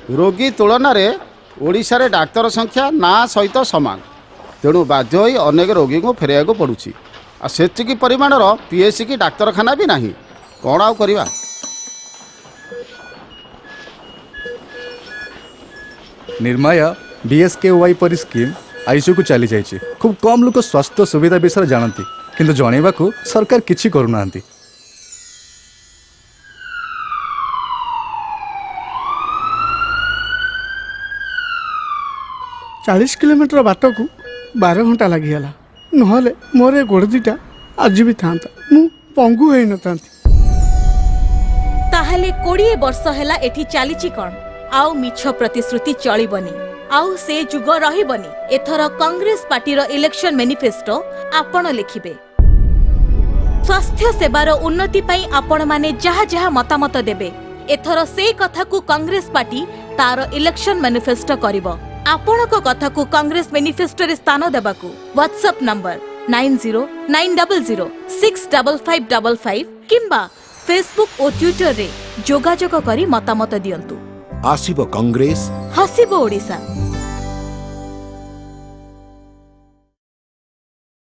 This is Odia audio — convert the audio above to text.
ରୋଗୀ ତୁଳନାରେ ଓଡ଼ିଶାରେ ଡାକ୍ତର ସଂଖ୍ୟା ନା ସହିତ ସମାନ। ତେଣୁ ବାଧ୍ୟ ହୋଇ ଅନେକ ରୋଗୀଙ୍କୁ ଫେରାଇବାକୁ ପଡ଼ୁଛି। ଆଉ ସେତିକି ପରିମାଣର ପିଏଚସି କି ଡାକ୍ତରଖାନା ବି ନାହିଁ। କ'ଣ ଆଉ କରିବା? ନିର୍ମାୟା, ବିଏସ୍କେୱାଇ ପରି ସ୍କିମ୍ ଆଇସିୟୁକୁ ଚାଲିଯାଇଛି। ଖୁବ୍ କମ୍ ଲୋକ ସ୍ୱାସ୍ଥ୍ୟ ସୁବିଧା ବିଷୟରେ ଜାଣନ୍ତି, କିନ୍ତୁ ଜଣେଇବାକୁ ସରକାର କିଛି କରୁନାହାନ୍ତି। 40 କିଲୋମିଟର ବାଟକୁ 12 ଘଣ୍ଟା ଲାଗିଗଲା। ନହେଲେ ମୋର ଏ ଗୋଡ଼ ଦୁଇଟା ଆଜି ବି ଥାନ୍ତା, ମୁଁ ପଙ୍ଗୁ ହେଇନଥାନ୍ତି। ତାହେଲେ 20 ବର୍ଷ ହେଲା ଏଠି ଚାଲିଛି କ'ଣ? ଆଉ ମିଛ ପ୍ରତିଶ୍ରୁତି ଚଳିବନି, ଆଉ ସେ ଯୁଗ ରହିବନି। ଏଥର କଂଗ୍ରେସ ପାର୍ଟିର ଇଲେକ୍ସନ ମ୍ୟାନିଫେଷ୍ଟୋ ଆପଣ ଲେଖିବେ। ସ୍ୱାସ୍ଥ୍ୟ ସେବାର ଉନ୍ନତି ପାଇଁ ଆପଣମାନେ ଯାହା ଯାହା ମତାମତ ଦେବେ, ଏଥର ସେଇ କଥାକୁ କଂଗ୍ରେସ ପାର୍ଟି ତାର ଇଲେକ୍ସନ ମ୍ୟାନିଫେଷ୍ଟୋ କରିବ। ଆପଣଙ୍କ କଥାକୁ କଂଗ୍ରେସ ମ୍ୟାନିଫେଷ୍ଟୋରେ ସ୍ଥାନ ଦେବାକୁ ହ୍ୱାଟ୍ସଆପ୍ ନମ୍ବର 9090065555 କିମ୍ବା ଫେସବୁକ୍ ଓ ଟ୍ୱିଟରରେ ଯୋଗାଯୋଗ କରି ମତାମତ ଦିଅନ୍ତୁ। ଆସିବ କଂଗ୍ରେସ, ହସିବ ଓଡ଼ିଶା।